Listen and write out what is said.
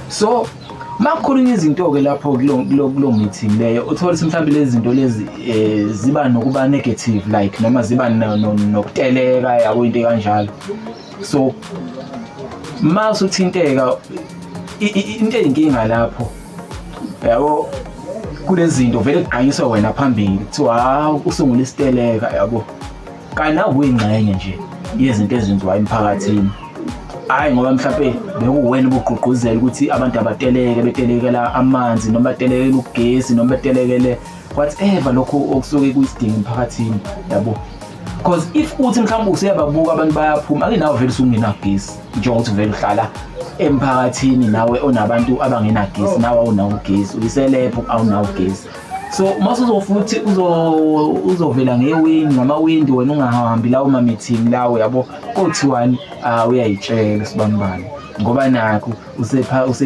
So makukhulunywa izinto-ke lapho kulo meeting leyo, uthole ukuthi mhlawumbe lezi zinto lezi ziba nokuba negative, like noma ziba nokuteleka, yabo, into kanjalo. So ma usuthinteka into eyinkinga lapho, yabo, kulezi zinto vele kugqanyiswa wena phambili, kuthiwa hawu, usungula isiteleka, yabo, kanti nawe uyingxenye nje yezinto ezenziwayo emphakathini. Hhayi ngoba mhlampe bekuwena ubugqugquzela ukuthi abantu abateleke, betelekela amanzi noma batelekele ugesi noma betelekele whatever lokho okusuke kuyisidingo emphakathini, yabo. Because if uthi mhlawumbe usuyababuka abantu bayaphuma, ake nawe vele usungenagesi, njengokuthi vele uhlala emphakathini nawe onabantu abangenagesi, nawe awunawo ugesi, uyiselephu, awunawo ugesi. So uma usuzofuthi uzovela ngewindi, ngamawindi, wena ungahambi lawo ma-meeting lawo, yabo, kothiwani? Ah, uyayitshela sibanibani ngoba nakho usepha.